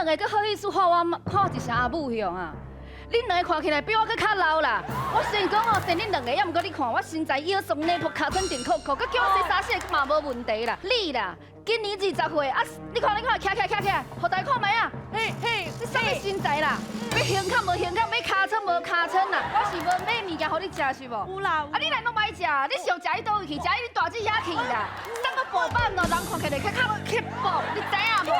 兩个閣好意思喊我看一聲阿母向啊？恁兩个看起來比我閣較老啦！我雖然講哦，生恁兩个，猶毋過你看我身材腰酸肋薄，尻川定扣扣，閣叫我洗三四个嘛無問題啦。你啦，今年20歲啊，你看你看，徛徛徛徛，予大家看覓啊？嘿嘿，這啥物身材啦？欲胸較無胸較，欲尻川無尻川啦。我是無買物件予你食是無？有啦。啊，你來攏莫食，你想食去佗位去，食去恁大姊遐去啦。送個薄板哦，人看起來較較刻薄，你知影無？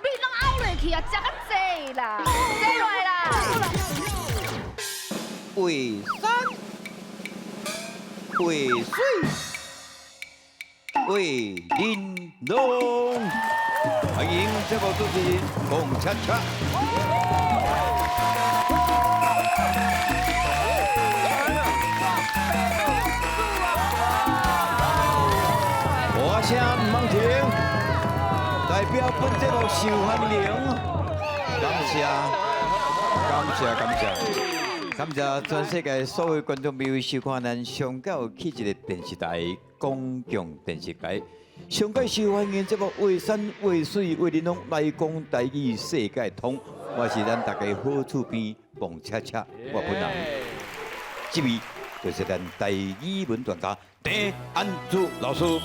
面攏凹落去啊，食較濟啦，坐落來啦。畫山畫水畫玲瓏，歡迎節目主持人龔恰恰。我聲毋通停，代表本節目受歡迎，感謝，感謝，感謝。感謝全世界所有觀眾朋友收看咱上較有氣質的電視台公共電視台，上蓋受歡迎節目《畫山畫水畫玲瓏》來講台語世界通，我是咱大家好厝邊彭恰恰，我本人，這位就是咱台語文專家鄭安祖老師。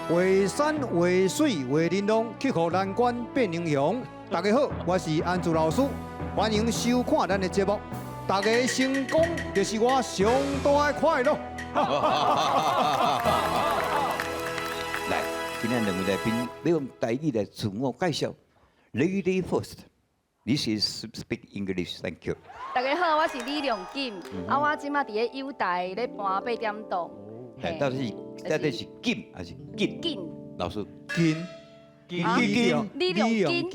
畫山畫水畫玲瓏，克服難關變英雄。大家好，我是安祖老師，歡迎收看咱的節目。大家成功就是我上大的快樂。來，今天兩位來賓要用台語來自我介紹。Lady first, this is speak English, thank you。大家好，我是李良錦，啊，我這馬佇咧友台咧搬八點檔。到底是錦還是錦？錦。老師。錦。錦。李良錦。李良錦。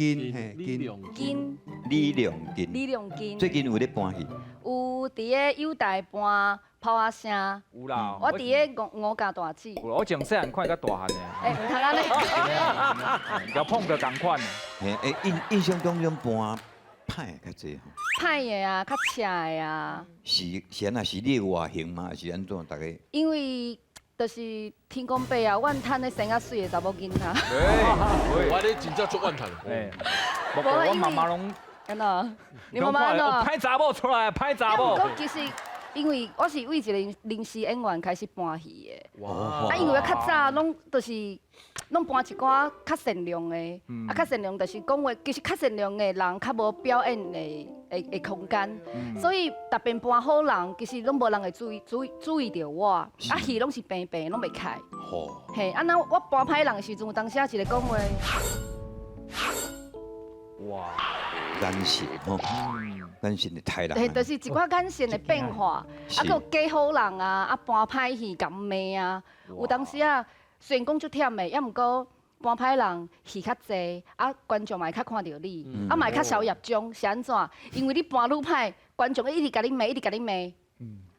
李良錦。李良錦。最近有咧搬戲？有佇咧友台搬炮仔聲。有啦。我佇咧五五家大姊。我從細漢看到大漢的。欸，毋通按呢。共碰著仝款。欸，印象中種搬歹較濟吼。歹的啊，較赤的啊。是按怎？是你的外形嗎？還是按怎？大家。因為就是天公伯啊，怨嘆咧生較媠的查某囡仔。我咧真正足怨嘆。無我媽媽攏。按怎？你媽媽按怎？歹查某出來，歹查某。其實，因為我是為一個臨時演員開始搬戲的。哇！啊，因為我較早攏就是攏搬一寡較善良的，啊，較善良就是講話，其實較善良的人較無表演的空間，所以特別搬好人，其實攏無人會注意著我，啊，戲攏是平平，攏袂開。嘿，啊，那我搬歹人的時陣，有當時一個講話。哇！眼神吼，眼神的太人。對，就是一寡眼神的變化，啊，閣有假好人啊，啊，搬歹戲共罵啊，有當時啊，雖然講足忝的，猶毋過搬歹人戲較濟，啊，觀眾嘛會較看著你，啊，嘛會較少業障，是按怎？因為你搬愈歹，觀眾一直共你罵，一直共你罵，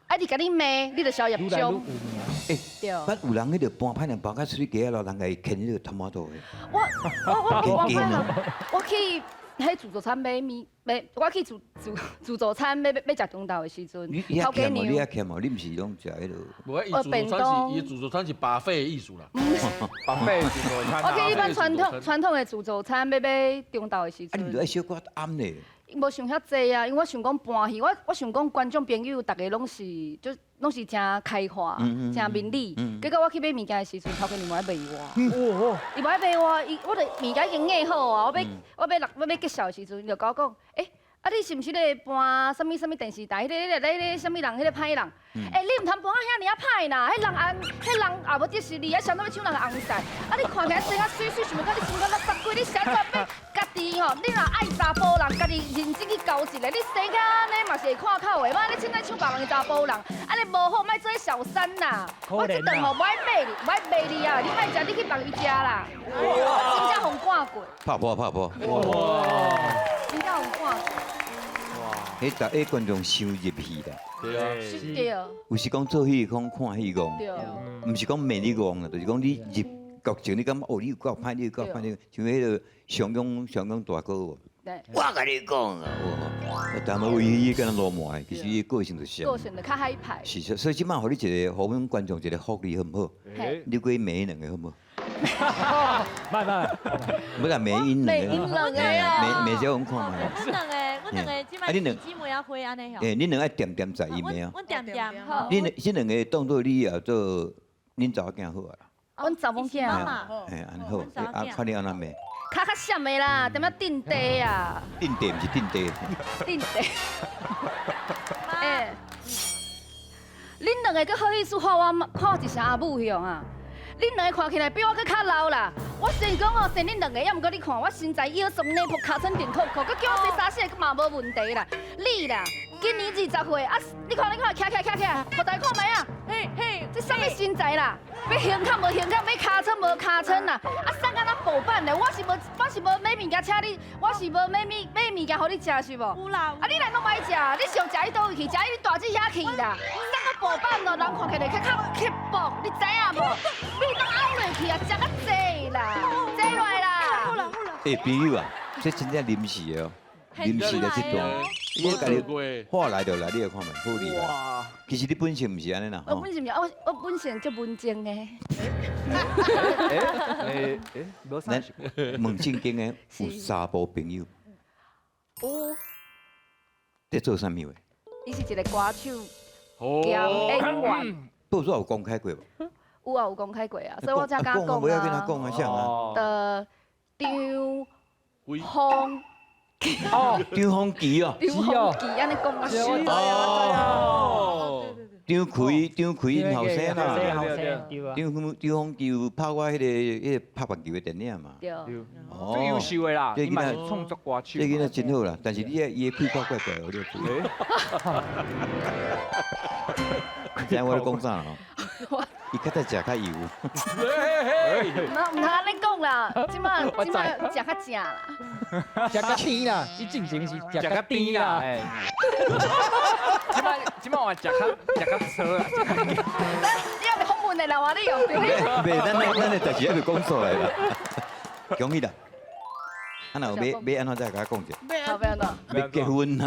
啊，一直共你罵，你就消業障。欸，捌有人彼個搬歹人搬甲出去街仔，人共伊牽彼個頭毛度的。我搬歹人，我去。彼自助餐買物買，我去自助餐欲欲食中晝的時陣，頭家娘。你遐欠哦，你毋是攏食彼落？無，伊自助餐是伊自助餐是 buffet 的意思啦。 buffet 自助餐。我去一般傳統的自助餐欲買中晝的時陣。啊，你毋是愛小可暗咧？無想遐濟啊，因為我想講搬戲，我想講觀眾朋友逐个攏是就攏是誠開化、誠明理。結果我去買物件的時陣，頭家娘無愛賣我。伊無愛賣我，伊我著物件已經壓好啊，我欲結束的時陣，伊就共我講，欸，啊你是毋是咧搬啥物啥物電視台？彼個啥物人？彼個歹人？欸，你毋通搬遐爾仔歹啦！彼人紅，彼人也無支持你，啊，啥物欲搶人紅線？啊，你看起來生啊媠媠，想欲講你生甲垃圾鬼，你是按怎欲家己吼？你若愛查埔人，家己認真去交一个，你生甲按呢嘛是會看口的。媽，你凊彩搶別人的查埔人，按呢無好，莫做小三啦。我這頓吼無愛買你，無愛賣你啊！你莫食，你去別位食啦。真正予人趕過。拍破拍破。哇！真正予人趕過。哇！彼逐个觀眾傷入戲啦。對啊。是對。有時講做戲講看戲戇，毋是講罵你戇啦，就是講你入劇情，你感覺哦，你有夠歹，你有夠歹，你像彼個上庸上庸大哥。我共你講啊，但係唯一敢若魯莽的，其實伊個性就是個性就較海派。是，所以這擺予你一個，予阮觀眾一個福利好毋好？你過罵𪜶兩個好毋好？慢慢，不啦，罵𪜶兩個，罵𪜶兩個啊，罵罵者阮看覓。阮兩個，阮兩個這擺是姊妹仔花按呢吼。欸，恁兩個愛恬恬在意罵啊。阮恬恬。恁這兩個當做你也做恁查某囝好啊啦。阮查某囝。嘿，按呢好，啊，看你按怎罵。較較閃的啦，踮遐鎮地啊。鎮地毋是鎮地。鎮地。欸，恁兩個閣好意思喊我看一聲阿母向啊？恁兩個看起來比我閣較老啦。我雖然講哦，生恁兩個，抑毋過你看我身材腰酸肋縛，尻川定扣扣，閣叫我洗三四個嘛無問題啦。你啦，今年20歲啊，你看你看，徛徛徛徛，予大家看覓啊？嘿嘿，這啥物身材啦？欲胸坎無胸坎，欲尻川無尻川啦！啊，瘦敢若薄板咧，我是無買物件請你，我是無買物買物件予你食是無？有啦。啊，你來攏莫食，你想食去佗位去，食去大姊遐去啦。瘦甲薄板咯，人看起來較較刻薄，你知影無？你當拗落去啊，食較濟啦，濟落來啦。好啦好啦。欸，朋友啊，這真正臨時的哦，臨時的這段，你家己話來就來，你來看覓，好厲害。其實你本性毋是按呢啦，我本性毋是，我我本性足文靜的。欸欸，無啥。咱問正經的，有查埔朋友。有。在做啥物的？伊是一個歌手兼演員。報紙有公開過無？有啊，有公開過啊，所以我才敢講啊。不要跟他講啊，啥啊？的張風哦，張風旗哦，張風旗按呢講啊，哦，張奎，張奎𪜶後生啦，張張風旗有拍我彼個拍棒球的電影嘛？對，哦，最優秀的啦，伊嘛是創作歌手。這囡仔真好啦，但是你伊的氣口怪怪，我就注意。你知影我咧講啥咯？伊較早食較油。毋通按呢講啦，這擺這擺食較正啦。食較甜啦，伊進前是食較甜啦。這擺這擺話食較食較粗啦。你猶未訪問的啦，我你用。袂，咱的代誌猶未講出來啦。恭喜啦！啊，若有欲按怎再共我講者？好，欲按怎？欲結婚啦！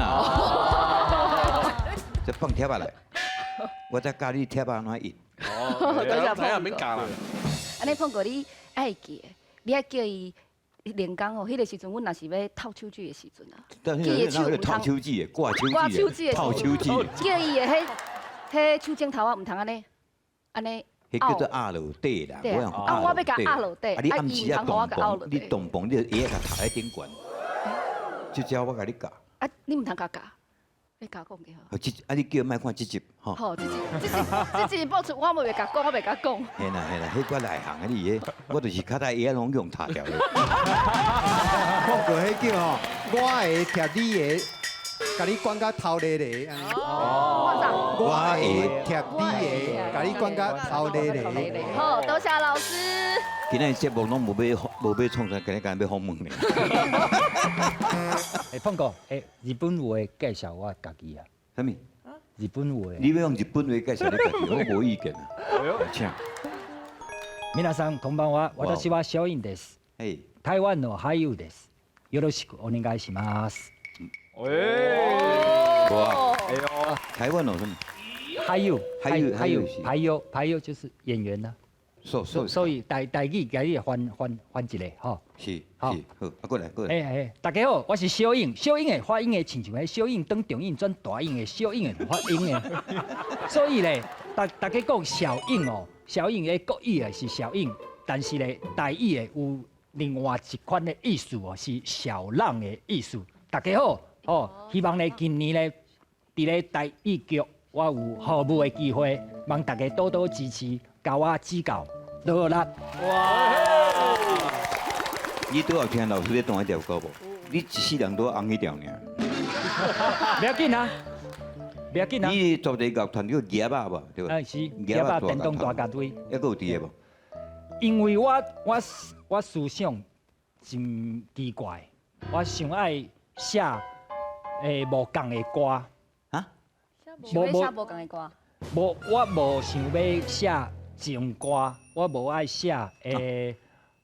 這放帖仔來，我才教你帖仔按怎印。哦，知影免教啦。按呢碰過你愛記的，你愛叫伊練功哦。彼個時陣，阮若是欲透手指的時陣啊，記的手毋通透手指的，掛手指的，透手指的，叫伊的彼彼手指頭仔毋通按呢，按呢。彼叫做壓落底啦，我用啊，我欲共壓落底，啊，你暗時啊動磅，你動磅，你就鞋仔共踏喺頂懸，這招我共你教。啊，你毋通共教。你教講就好。好，這啊，你叫莫看這集吼。好，這集這集這集播出，我袂共講，我袂共講。嘿啦嘿啦，彼我內行啊，你彼，我就是較早鞋仔攏用踏掉的。講過彼叫吼，我會貼你的，共你管甲頭咧咧。哦。我會貼你的，共你管甲頭咧咧。好，多謝老師。今仔日節目攏無欲創啥，今日干焦欲訪問呢。欸，碰哥，欸，日本話介紹我家己啊。啥物？日本話。你欲用日本話介紹你家己，我無意見啊。請。皆さんこんばんは。私は小英です。台灣の俳優です。よろしくお願いします。哇！台灣の什麼？俳優，俳優，俳優，俳優，俳優就是演員啦。所以台台語共你翻翻翻一個吼。是，是，好，啊，過來過來。欸欸，大家好，我是小英，小英的發音的親像彼小英轉中英轉大英的小英的發音的。所以咧，大大家講小英哦，小英的國語的是小英，但是咧台語的有另外一款的意思哦，是小浪的意思。大家好，哦，希望咧今年咧，佇咧台語局，我有服務的機會，望大家多多支持，共我指教，努力。哇！你拄有聽老師咧彈彼條歌無？你一世人都紅彼條爾。不要緊啊，不要緊啊。你組一個樂團叫夾仔無？對吧？哎，是夾仔電動大樂隊。猶閣有佇个無？因為我思想真奇怪，我想愛寫無仝的歌。啊？想欲寫無仝的歌？無，我無想欲寫情歌，我無愛寫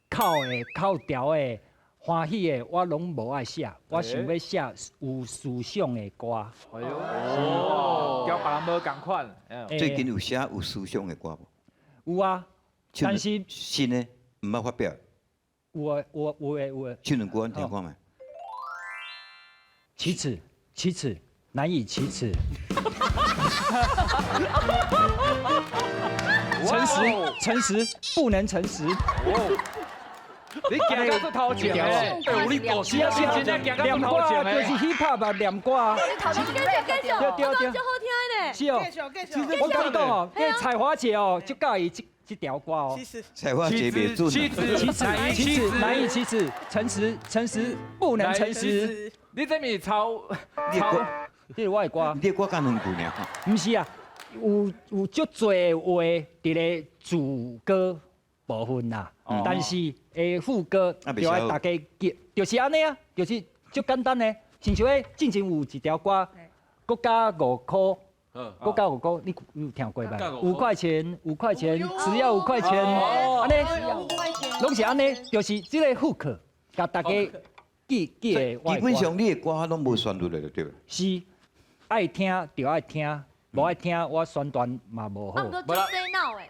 口的口條的歡喜的我攏無愛寫，我想欲寫有思想的歌。哎喲，交別人無仝款。最近有寫有思想的歌無？有啊，但是新的毋捌發表。有啊，有啊，有的有的。唱兩句阮聽看覓。啟齒，啟齒，難以啟齒。誠實，誠實，不能誠實。你行到足頭前的，哎，你故是啊是啊，念歌就是 hip hop 啊，念歌啊。繼續繼續，對對對，足好聽的。是哦，我共你講哦，這彩華姐哦，足佮意這條歌哦。彩華姐袂準。啟齒，啟齒，啟齒，難以啟齒，誠實，誠實，不能誠實。你這是抄抄？這是我的歌。你的歌敢兩句爾？毋是啊，有足濟話佇咧主歌部分啦，但是副歌就愛大家記，就是按呢啊，就是足簡單的。親像彼進前有一條歌，國家5箍，國家5箍，你有聽過無？5塊錢，5塊錢，只要5塊錢，按呢，攏是按呢，就是這個副歌，共大家記記的。基本上你的歌攏無旋律的，對無？是，愛聽就愛聽，無愛聽我宣傳嘛無好。啊，毋過足洗腦的。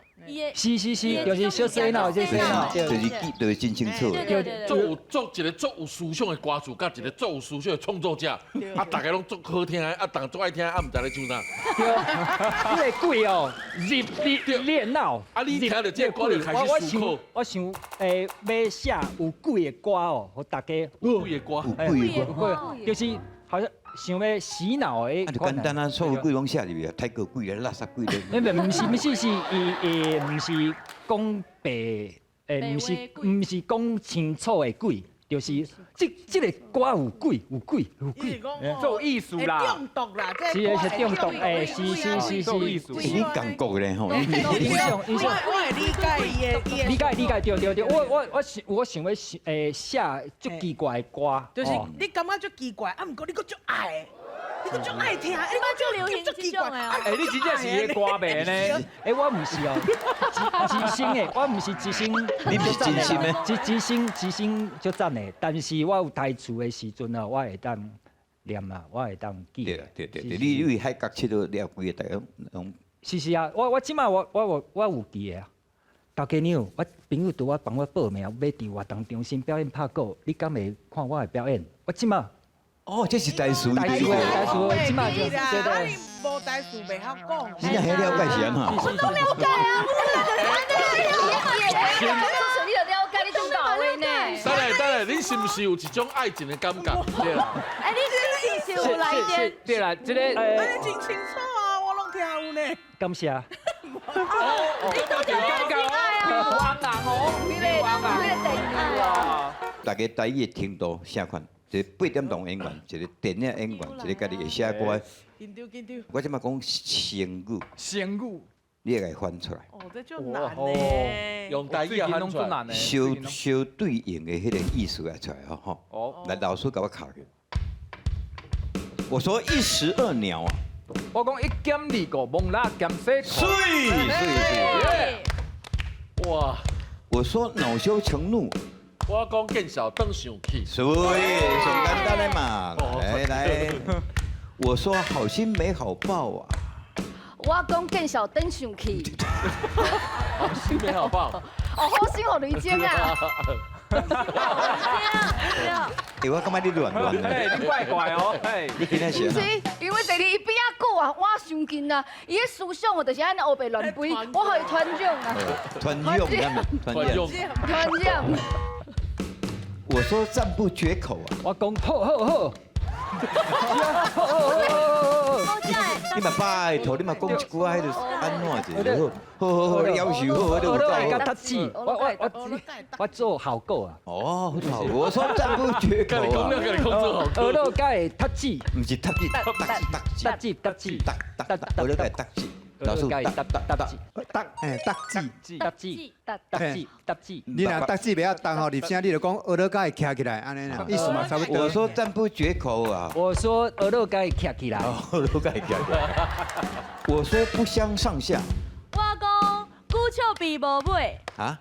是是是，就是小洗腦，小洗腦，就是記，就是真清楚。做一個足有思想的歌詞，佮一個足有思想的創作者，啊，大家攏足好聽的，啊，逐家足愛聽，啊，毋知咧唱啥。對，彼个鬼哦，入練腦。啊，你聽著這个歌就開始思考。我想，欲寫有鬼的歌哦，予大家。有鬼的歌，有鬼的歌，就是好像想欲洗腦的。啊，就簡單啊，所有鬼攏寫入去啊，泰國鬼咧，垃圾鬼咧。毋是毋是是伊伊毋是講白，毋是講清楚的鬼，就是這個歌有鬼有鬼有鬼，做藝術啦，中毒啦，是是中毒，是是是是。你韓國咧吼？影響影響。我會理解伊的，理解理解，對對對，我想欲寫足奇怪的歌，就是你感覺足奇怪，啊，毋過你閣足愛。你閣足愛聽，你閣足流行足奇怪。欸，你真正是個歌迷呢？欸，我毋是哦，真心的，我毋是真心。你毋是真心的？真心真心足讚的，但是我有台詞的時陣啊，我會當念啊，我會當記。對對對，你為海角七號了規个大家攏。是是啊，我這擺我有記的啊。大家娘，我朋友拄仔幫我報名，欲佇活動中心表演拍鼓，你敢會看我的表演？我這擺。哦，這是台詞，台詞，台詞，這擺就對對。無台詞袂曉講。你若遐了解是按怎？我都了解啊，我就是按呢。你就了解，你真到位呢。等下等下，你是毋是有一種愛情的感覺？對啦。哎，你是是有來電？對啦，這個。你真清楚啊，我攏聽有呢。感謝。你都真感覺哦，人哦，你咧你咧電啊。大家台語的程度啥款？一個八點檔演員，一個電影演員，一個家己會寫歌。緊張緊張。我這擺講成語。成語。你會共伊翻出來。哦，這足難呢。用台語翻出來。相相對應的彼個意思來出來吼。哦。來，老師共我考去。我說一石二鳥啊。我講一兼二顧，摸蜊兼洗褲。媠媠媠。哇！我說惱羞成怒。我講見笑轉生氣，所以上簡單的嘛，來來，我說好心沒好報啊。我講見笑轉生氣，好心沒好報。哦，好心予雷精啊。欸，我感覺你亂亂的，你怪怪哦。你今仔是？毋是，因為第二伊比較久啊，我傷近啊，伊的思想哦，就是按呢烏白亂飛，我予伊傳染啊。傳染，傳染，傳染。我說讚不絕口啊！我講好好好，好好好。你嘛拜託，你嘛講一句啊，彼个按怎者？好好好，你夭壽好，你有夠。我字，我做效果啊。哦，好，我說讚不絕口啊。你講了，你講做效果。學了會讀字，毋是讀字，讀字，讀字，讀字，讀讀讀，學了會讀字。老師，讀讀讀字，讀讀字，讀字，讀字，讀字。你若讀字袂曉讀吼，入聲你就講學了會徛起來，按呢啦，意思嘛差不多。我說讚不絕口啊。我說學了會徛起來。學了會徛起來。我說不相上下。我講久笑鼻無尾。啊？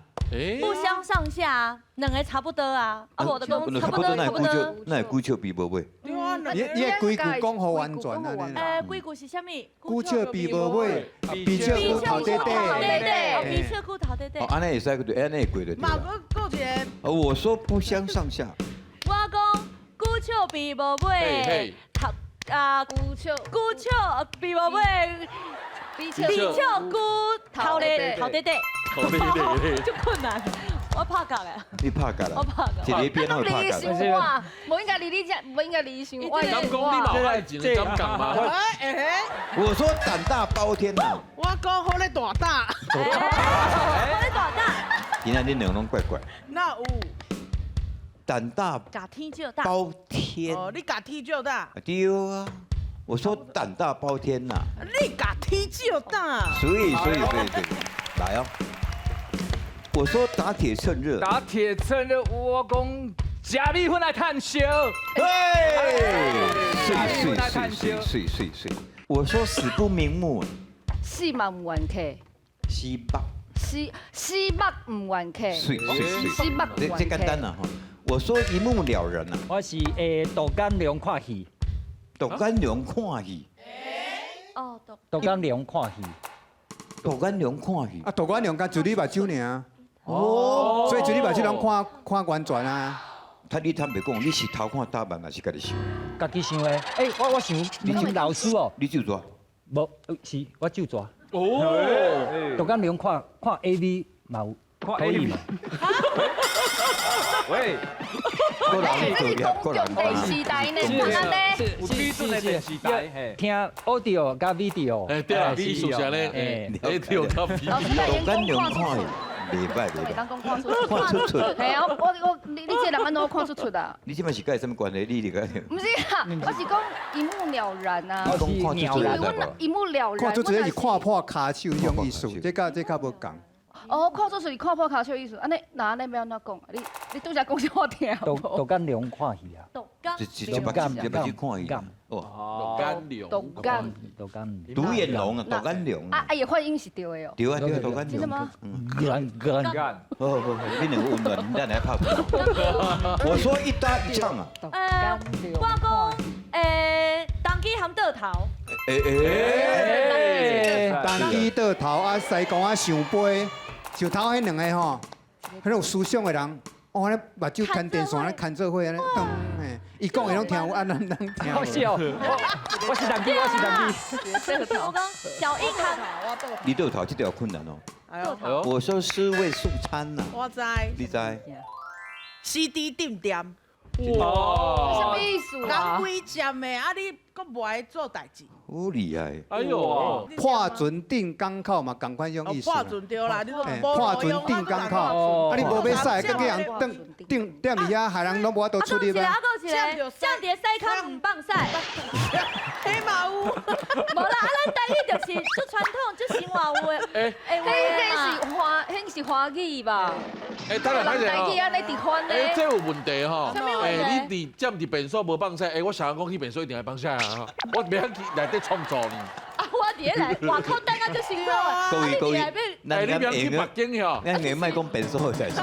不相上下啊，兩个差不多啊，啊無就講差不多差不多。那會久笑比無尾？對啊，你你的規句講予完全按呢啦。規句是啥物？久笑比無尾，比笑久頭短頭短短，比笑久頭短短。哦，按呢會使，按呢會過就對。嘛，閣閣一個。我說不相上下。我講久笑比無尾，頭啊久笑久笑比無尾，比笑久頭咧頭短短。頭短短，足困難。我拍假的，你拍假啦，我拍假，一個邊會拍假。你想我，無應該離你這，無應該離你想我。敢講你嘛有愛情的感覺嗎？我說膽大包天吶。我講好咧大膽。好咧大膽。今仔恁兩個攏怪怪。哪有？膽大。共天照大。包天。哦，你共天照大。對啊，我說膽大包天吶。你共天照大。所以所以所以對，來哦。我說打鐵趁熱，打鐵趁熱，我講食米粉來趁燒。對，水水水水水水。我說死不瞑目，死嘛毋願客，死目，死死目毋願客，水水水，死目毋願客。這簡單啦。我說一目了然啊。我是杜干良看戲，杜干良看戲。哦，杜干良看戲，杜干良看戲。啊，杜干良敢就你目睭爾。哦，所以就你目睭攏看看完全啊。他你坦白講，你是偷看大漫還是家己想？家己想的。欸，我想，你像老師哦。你就做？無，是我就做。哦。杜干良看看 AV 嘛有可以嘛？喂。個人這是公共電視台呢，哪按呢？有標準的電視台，聽 audio 佮 video。欸，對啦，你意思是按呢，audio 佮 video。杜干良看。袂歹袂歹，看出看出出。嘿啊，我你你這人按怎看出出啊？你這擺是佮伊啥物關係？你哩個？毋是啊，我是講一目了然啊。你講看出出，一目了然。看出出是看破跤手彼種意思，這佮這較無仝。哦，看出出是看破跤手意思，按呢，那按呢欲按怎講？你你拄才講啥我聽無？杜干良看戲啊。杜干。一目一目睭看戲。哦，杜干良。杜干。杜干。獨眼龍啊，杜干良。啊啊，伊發音是對的哦。對啊對啊，杜干良。真的嗎？干干干。好好好，你兩個溫暖，咱來拍。我說一搭一唱啊。我講，當機含倒頭。當機倒頭啊，西公啊上飛，上頭彼兩个吼，彼有思想的人，哦，咧目睭牽電線咧牽做伙按呢，噔，嘿，伊講的攏聽有，啊，咱攏聽無。我是哦，我是當機，我是當機。我講小英含。你倒頭這條困難哦。哎呦。我說四味素餐吶。我知。你知？ CD 店店。哇！什麼意思啊？人規占的，啊你閣無愛做代誌。好厲害！哎呦，破船頂港口嘛，仝款種意思。破船對啦，你說破船頂港口，啊你無欲駛，閣叫人轉頂踮佇遐，害人攏無法度出入啊。啊，閣有一個，占佇西崁毋放屎。彼嘛有。無啦，啊咱台語就是足傳統、足生活有的。欸，彼是華，彼是華語吧？欸，等下等下台語按呢佇翻咧。欸，這有問題吼。啥物問題？你佇占佇便所無放屎，欸，我想講去便所一定愛放屎啊！我袂曉去內底創造呢。啊，我佇咧內外口等啊足辛苦啊！各位各位，欸，你袂曉去北京吼？咱袂莫講便所的代誌。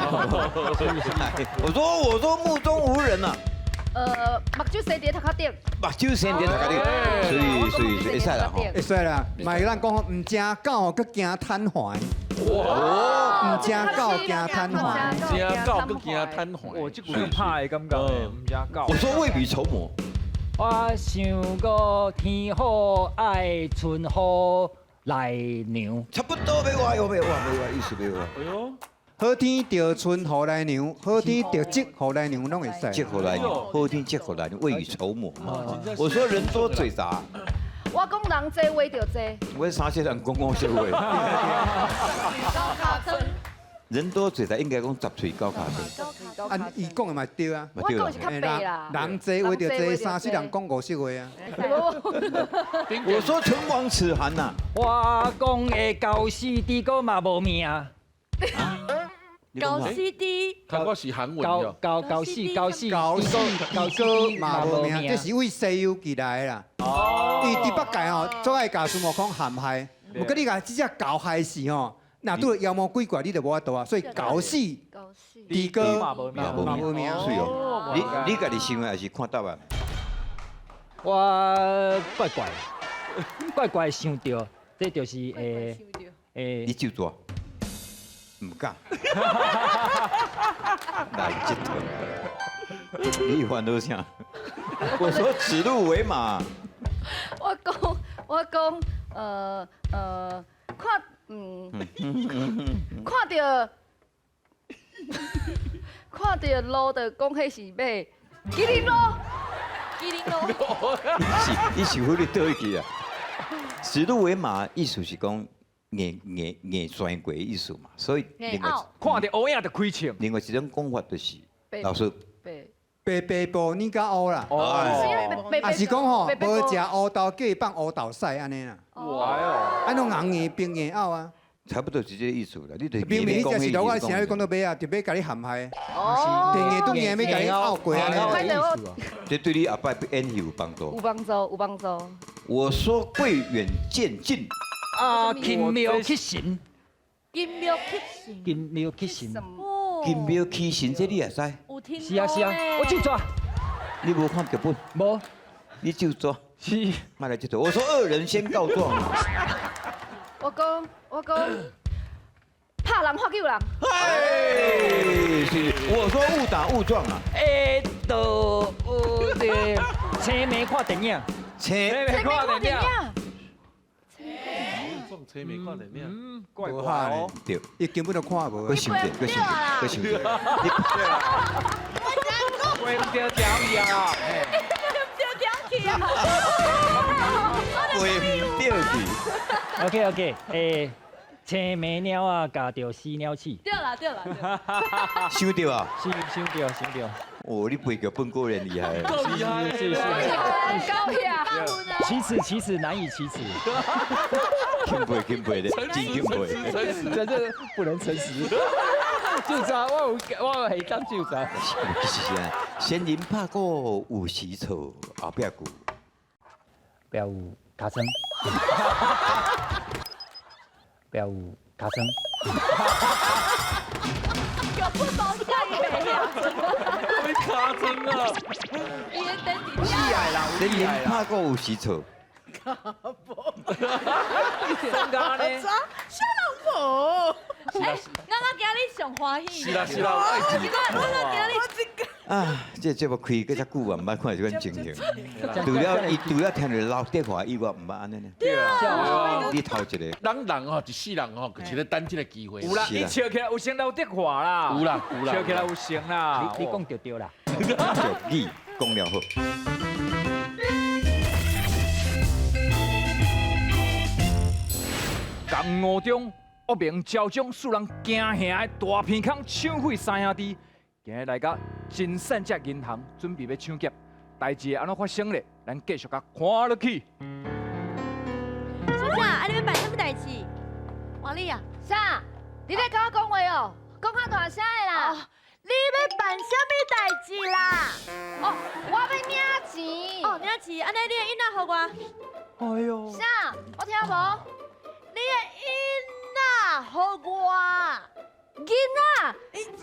我說目中無人啊。目睭生佇頭殼頂。目睭生佇頭殼頂，所以所以會使啦吼。會使啦，嘛會當講毋驚狗，閣驚癱瘓。哇！毋驚狗驚癱瘓，驚狗閣驚癱瘓。哇，這句歹的感覺，毋驚狗。我說未雨綢繆。我想講天好愛春雨來娘。差不多欲歪，欲歪，欲歪，意思欲歪。哎喲。好天著春雨來娘，好天著積雨來娘，攏會使。積雨來娘，好天積雨來娘，未雨綢繆嘛。我說人多嘴雜。我講人濟話著濟。我三歲人講講笑話。人多嘴雜應該講十喙九跤嘴。啊，伊講的嘛對啊。我講是較白啦。人濟話著濟，三歲人講五十話啊。我說唇亡齒寒吶。我講的猴死豬哥嘛無命。猴死豬，看我是韓文猴猴猴死猴死猴死豬哥嘛無命，這是為西遊記來的啦。哦。伊豬八戒吼，總愛共孫悟空陷害，毋過你共這隻猴害死吼，若拄著妖魔鬼怪，你就無法度啊。所以猴死豬哥嘛無命嘛無嘛無命。是哦。你家己想的還是看答案？我怪怪，怪怪想著，這就是你就做，唔敢。來這套，你煩惱啥？我說指鹿為馬。我講，看，看著，看著鹿就講彼是馬，麒麟鹿，麒麟鹿。你是去佗位去啊？指鹿為馬意思是講硬硬硬鑽過意思嘛，所以另外看著烏影就開槍。另外一種講法就是老師。白白布你較烏啦，哦，啊是講吼，無食烏豆，叫伊放烏豆屎按呢啦。哇哟，啊攏紅硬冰硬拗啊。差不多是這個意思啦。你就明明你食是鹿仔，啥你講到尾啊，就欲共你陷害。哦。定硬拄硬欲共你拗過按呢。這對你後擺演戲有幫助。有幫助，有幫助。我說貴遠見近。啊，金廟乞神。金廟乞神。金廟乞神。金廟乞神，這你也知？是啊是啊，我就抓。你無看劇本？無。你就抓。是。莫來這套。我說惡人先告狀。我講，拍人喝救人。哎，是。我說誤打誤撞啊。哎，都有這青梅看電影。青梅看電影。青梅看電影。嗯，怪怪哦。對。伊根本就看無。閣想者，閣想者，閣想者。對唔對，條去啊！對條去啊！對唔對去。 OK OK，青梅貓啊，咬著死鳥鼠。對啦對啦。想著啊？想著想著。哦，你背劇本果然厲害。夠厲害，是是。夠厲害。啟齒啟齒難以啟齒。钦佩钦佩的，真钦佩。真的不能誠實。就查，我有下當就查。其實啊，先人拍鼓有時錯，後壁句。後壁有尻川。後壁有尻川。有不同价没有？你尻川啊！厉害啦！先人拍鼓有时错。真假呢？小老婆。哎，我我今日上歡喜。是啦是啦，我愛我我今日啊，這個節目開閣遮久啊，毋捌看這款情形。除了聽著劉德華以外，毋捌按呢。對啊。你頭一個。咱人吼，一世人吼，就是咧等這個機會。有啦，你笑起來有像劉德華啦。有啦有啦。笑起來有像啦。你講著對啦。就你講了好。江湖中惡名昭彰、使人驚嚇的大鼻孔搶匪三兄弟，今日來到金善只銀行，準備欲搶劫，代誌會按怎發生咧？咱繼續共看落去。小姐，啊，你欲辦啥物代誌？王麗啊，啥？你咧共我講話哦？講較大聲的啦！你欲辦啥物代誌啦？哦，我欲領錢。哦，領錢，按呢你的囡仔予我。哎喲。啥？我聽無。你的囡仔予我。囡仔？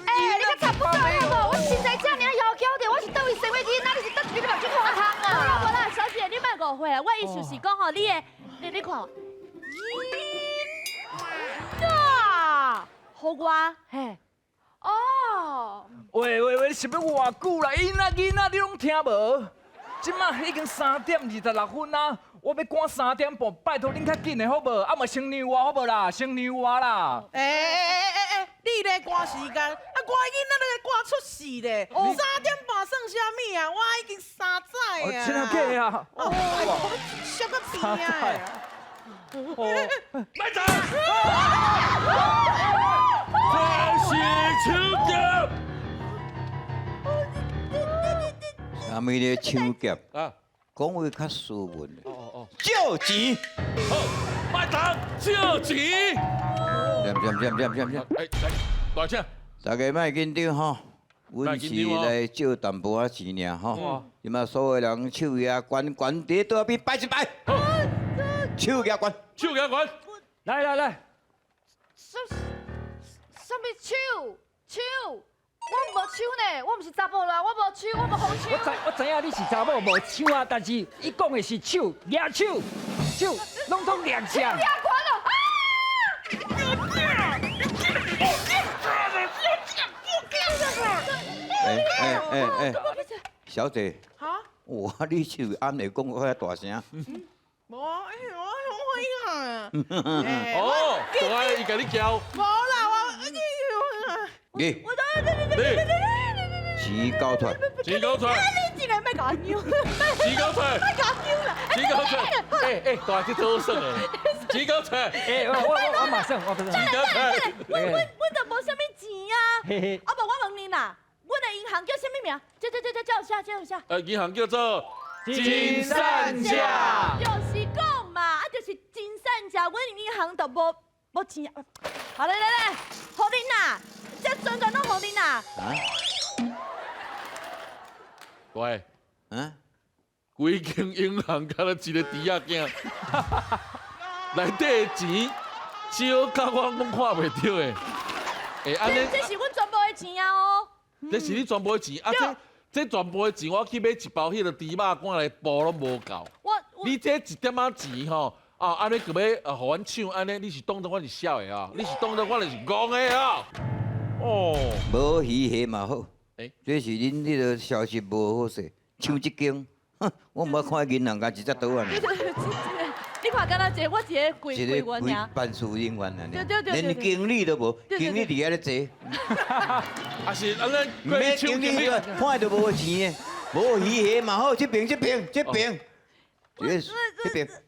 哎，你較差不多好無？我實在這爾枵巧著，我是佗位生的囡仔，你是佗一個目睭看空啊？無啦，小姐，你莫誤會啦，我意思是講吼，你的，你看，囡仔予我，嘿。哦。喂喂喂，你是欲偌久啦？囡仔囡仔，你攏聽無？這馬已經3點26分啊！我欲趕3點半，拜託恁較緊的好無？啊嘛先讓我好無啦？先讓我啦！欸，你咧趕時間，啊我囡仔咧趕出事咧，3點半算啥物啊？我已經三早啊！真的假的啊？哦，小可變啊！哦，來走！這是搶劫！阿妹咧搶劫啊！講話較斯文。哦哦。借錢。好，麥當借錢。念。哎，來，大請。大家莫緊張吼，阮是來借淡薄仔錢爾吼。這馬所有人手舉懸懸佇桌仔邊拜一拜。手舉懸。手舉懸。來來來，什什物手手？我無手呢，我毋是查某啦，我無手，我無紅手。我知影你是查某無手啊，但是伊講的是手，舉手，手攏總掠起來。掠拳哦！啊！哎，小姐，哈？哇，你手按下講遐大聲。無啊，哎，我好啊。哦，大愛伊共你叫。無啦，我。你，我你，錢交出來，錢交出來，你竟然欲共我扭，錢交出來，欲共我扭啦，錢交出來，哎，大這好耍的，錢交出來，哎，我馬上，我錢交出來，我就無啥物錢啊，啊無我問你啦，阮的銀行叫啥物名？叫啥叫啥？銀行叫做金善家，就是講嘛，啊就是金善家，阮銀行就無錢。好來來來，予恁啦。這全權攏予恁啦！啊？喂，啊？規間銀行敢若一個豬仔囝，內底的錢少到我攏看袂著的。欸，按呢？這是阮全部的錢啊！哦。這是你全部的錢啊？這全部的錢，我去買一包彼個豬肉乾來補攏無夠。我你這一點仔錢吼，啊，按呢閣欲啊，予阮搶，按呢你是當作阮是痟的啊？你是當作阮是戇的啊？哦，無魚蝦嘛好，這是恁彼個消息無好勢，搶這間，我毋捌看銀行共一隻桌仔。你看，敢若一個我一個櫃櫃員爾，辦事人員爾，對，連經理都無，經理佇遐咧坐。啊是按呢，毋免經理，看都無錢的，無魚蝦嘛好，這邊這邊這邊，這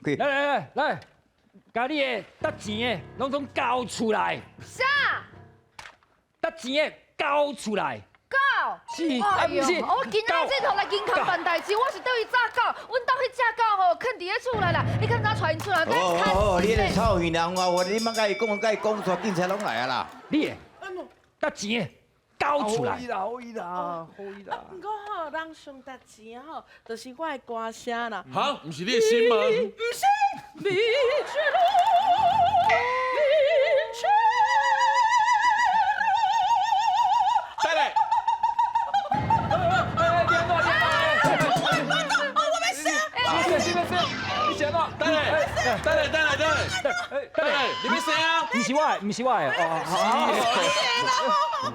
邊，來來來，共你的得錢的攏總交出來。啥？得錢的交出來，交是啊，毋是。我今仔日頭來銀行辦代誌，我是對伊炸狗，阮兜彼隻狗吼，囥佇咧厝內啦，你敢知影帶𪜶出來？哦，你那臭耳人話，你莫共伊講，共伊講出，警察攏來啊啦。你的得錢的交出來。好伊啦，好伊啦，好伊啦。毋過吼，人上值錢吼，就是我的歌聲啦。哈，毋是你的心嗎？毋是。等來，等來，等來，等來，你欲生啊？毋是我的，毋是我的，哦哦。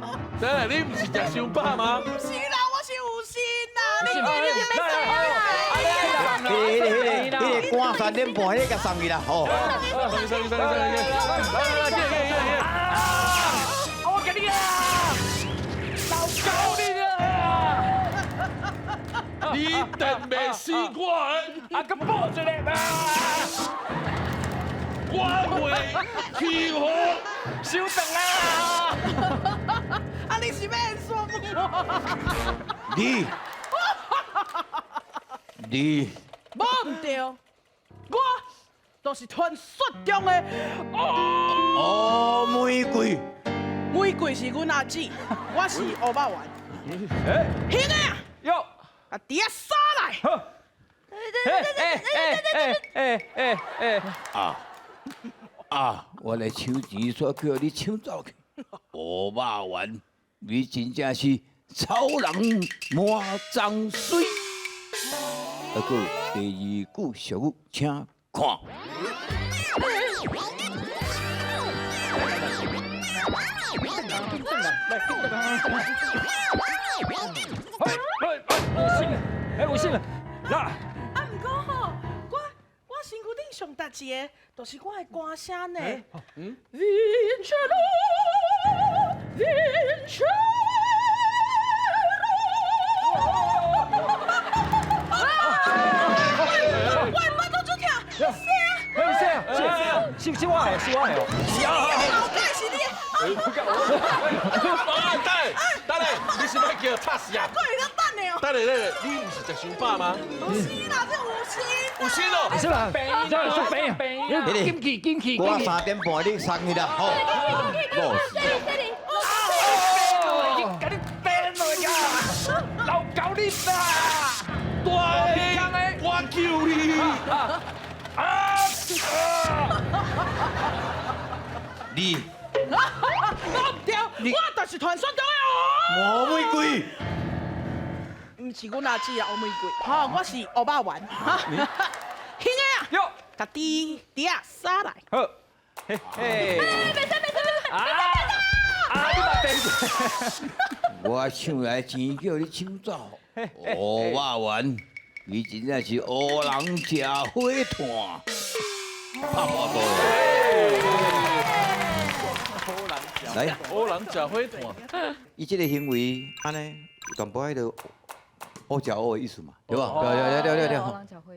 等來，你毋是食傷飽嗎？毋是啦，我是有心啦。你你你欲生啊？彼个歌3點半，彼個共送去啦，吼。送去，送去，送去，送去，來來來，進進進。我給你啊！老狗你啊！你等袂死我！啊，閣報一个啊！我會起火，收轉啊！啊，你是欲說我？你，無毋對，我就是傳說中的哦，玫瑰，玫瑰是阮阿姊，我是烏肉丸。兄弟啊，喲，共豬仔殺來！好。哎。啊啊！我來搶錢，煞叫你搶走去。烏肉丸，你真正是草人滿髒水。啊，閣有第二句俗語，請看。有信了，哎，有信了，来。啊，毋過吼，我身軀頂上值錢的，就是我的歌聲呢。嗯。我的腹肚足痛，是是是我的，是我的哦。是啊，后盖是你的。等等下，你是欲叫拍死啊？阁会当等的哦。等下，等下，你毋是食伤饱吗？不是啦，这有心。有心哦。是啦，这是病，金气金气。我3点半你送去啦，好。这里这里。共你变落去啊！老狗你啦！大的，我救你！啊！你我就是傳說中的魔玫瑰。毋是阮阿姊啊，烏玫瑰，吼，我是烏肉丸，哈，興的啊，喲，共豬豬仔殺來。好，嘿嘿，袂使袂使袂使，啊啊！你嘛變。我搶來錢叫你搶走，烏肉丸，伊真正是烏人食火炭，拍無多。來，烏人食火炭，伊這个行為按呢，有淡薄仔彼个烏食烏的意思嘛，對吧？對對對對對。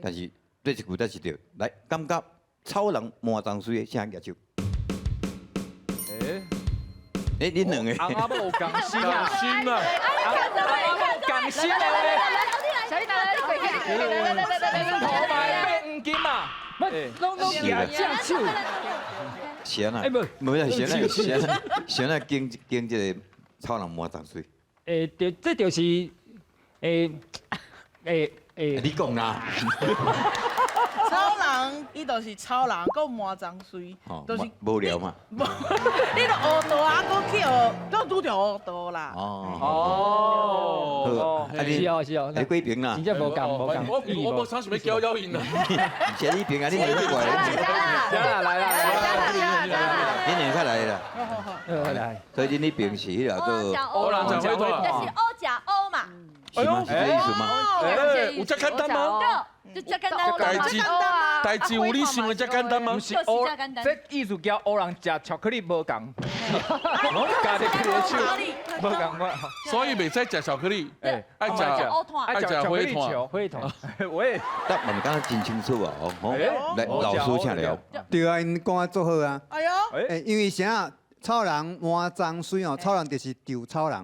但是這一句才是對。來，感覺草人換髒水的，請舉手。欸欸，恁兩個。翁仔某有仝心啊，仝心啊，翁仔某仝心的咧。小玉來來，你過去，來來來來來來，頭嘛會變黃金啊！攏攏舉正手。是按怎？欸，無，無啦，是按怎？是按怎？是按怎？揀揀這个草人換髒水。欸，對，這就是，欸欸欸，你講啦。草人，伊就是草人，閣換髒水，就是無聊嘛。無，你著學道啊，閣去學，閣拄著學道啦。哦，是哦是哦，你幾爿啦？真正無仝無仝。我無啥想欲攪擾𪜶啦。是你爿啊，你兩個過來。來啦來啦來啦，你兩個來啦。來。所以恁彼爿是彼个做。烏人食火炭，就是烏食烏嘛。是嗎？是這个意思嗎？欸，有這簡單嗎？就這簡單。代誌代誌有你想的這簡單嗎？毋是烏，這意思叫烏人食巧克力無仝，共這個手無仝款，所以袂使食巧克力，愛食愛食火炭，火炭。喂，答案敢若真清楚啊！哦，來，老師請聊。對啊，𪜶講得足好啊。哎喲，欸，因為啥？草人換髒水哦，草人就是稻草人，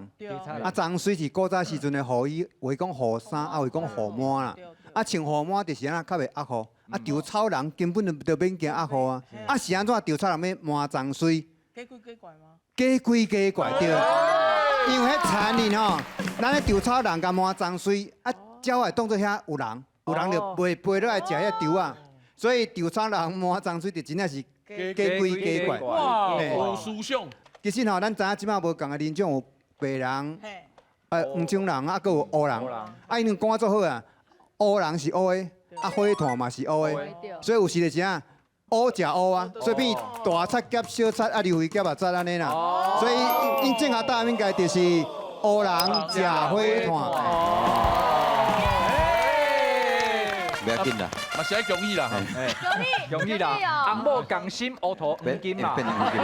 啊，髒水是古早時陣的雨衣，有講雨衫，啊有講雨帽啦。啊，穿雨帽就是按怎較袂壓雨，啊，稻草人根本就就免驚壓雨啊。啊，是按怎稻草人欲換髒水？假鬼假怪嗎？假鬼假怪對。因為彼田裡吼，咱彼稻草人共換髒水，啊，鳥會當做遐有人，有人就飛飛落來食彼稻仔，所以稻草人換髒水就真正是假鬼假怪。哇，有思想。其實吼，咱知影這擺無仝的人種有白人、黃種人，啊，閣有烏人。啊，𪜶講得足好啊，烏人是烏的，啊，火炭嘛是烏的，所以有時就是啥，烏食烏啊，所以變大賊夾小賊，啊，劉飛夾仔賊按呢啦。所以𪜶正確答案應該就是烏人食火炭。不要緊啦，嘛是愛恭喜啦，恭喜啦，翁某仝心烏塗黃金啦，變黃金，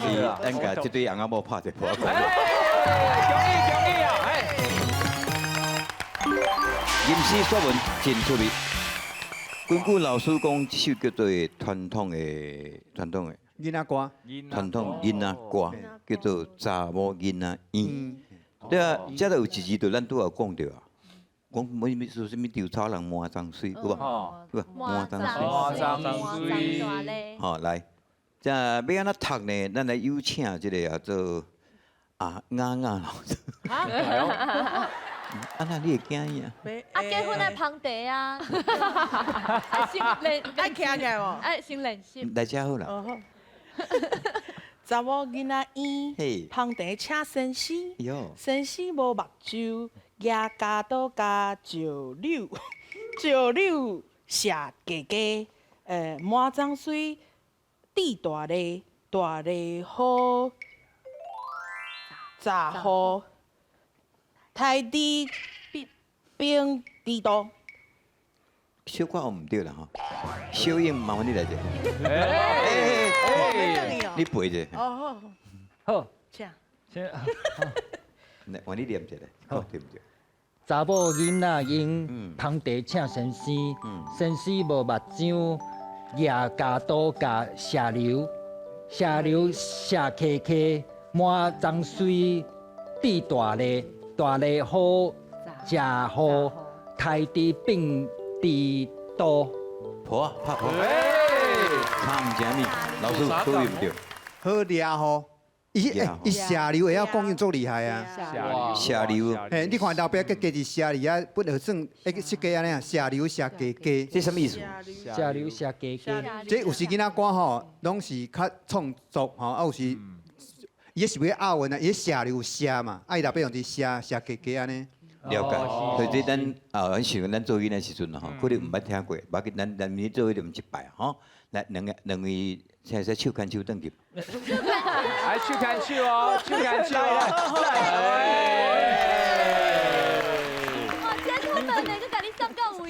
是咱共這對翁仔某拍一破。恭喜恭喜啊！吟詩作文真趣味。根據老師講，這首叫做傳統的傳統的囡仔歌，傳統囡仔歌叫做查某囡仔嬰。對啊，這就有一字就咱拄仔有講著啊。講啥物說啥物稻草人換髒水，有無？有無？換髒水。換髒水。好，來，這欲按怎讀呢？咱來有請這个叫做啊雅雅老師。啊，那你會驚伊啊？啊，結婚愛捧茶啊！啊，先練，愛徛起來無？愛先練習。來遮好啦。查某囡仔嬰，捧茶請先生，先生無目睭，舉鉸刀共石榴，石榴射家家，滿髒水滴大犁，大犁雨，閘雨，刣豬變豬肚。小可毋對啦吼，小英麻煩你來者。你背者。哦，好，請。請。來，換你念一下，看對毋對？查某囡仔嬰，捧茶請先生，先生無目睭，舉鉸刀共石榴，石榴射溪溪，滿髒水滴大犁，大犁雨食雨，刣豬變豬肚。破啊，拍破。差毋啥物，老師對毋對？好掠雨。伊射流會曉講伊足厲害啊！射流，嘿，你看老爸閣加一射字啊，不就算設計按呢啊？射流射家家，這啥物意思？射流射家家，這有時囡仔歌吼，攏是較創作吼，啊有時，伊是欲押韻啊，伊射流射嘛，啊伊內底用佇射射加加按呢。了解，所以這咱啊，咱想咱做囡仔時陣吼，可能毋捌聽過，無要緊，咱咱明做伙念一擺吼。來，兩个兩位現在手牽手轉去。來手牽手哦，手牽手哦。哇，這出門的，閣共你送到位，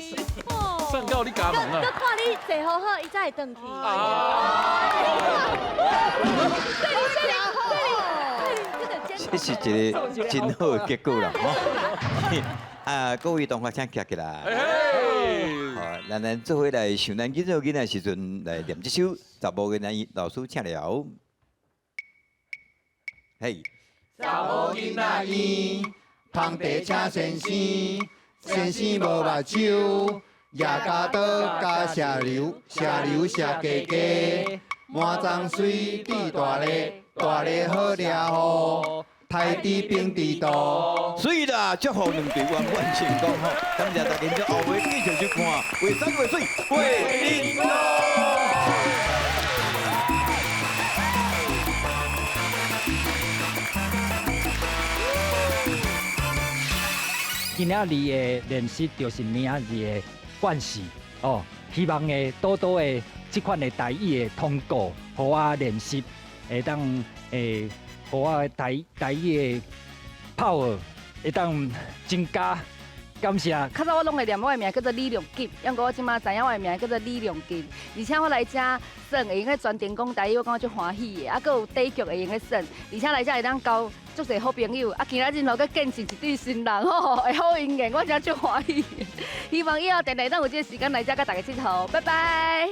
送到你家門啊！閣看你坐好好，伊才會轉去。這是一個真好的結果啦，吼！啊，各位同學請徛起來。好，咱咱做伙來想咱囡仔囡仔時陣來念這首《查某囡仔》，老師請了。嘿。查某囡仔圓，捧茶請先生，先生無目睭，攑鉸刀共射流，射流射加加，滿鬃水滴大粒，大粒好掠雨，刣佇平地度。水啦，祝福兩隊圓滿成功吼！感謝大家，後尾繼續收看，畫山畫水畫玲瑯。今仔日的練習就是明仔日的關係哦，希望會多多的這款的台語的通告，予我練習，會當會予我的台台語的 power 會當增加。感謝。較早我攏會念我的名叫做李良金，毋過我這馬知影我的名叫做李良金，而且我來遮耍會用得全程講台語，我感覺足歡喜的。啊，閣有短劇會用得耍，而且來遮會當交足濟好朋友。啊，今仔日又閣見識一對新人吼，會好姻緣，我真足歡喜。希望以後定定當有這个時間來遮佮大家𨑨迌，拜拜。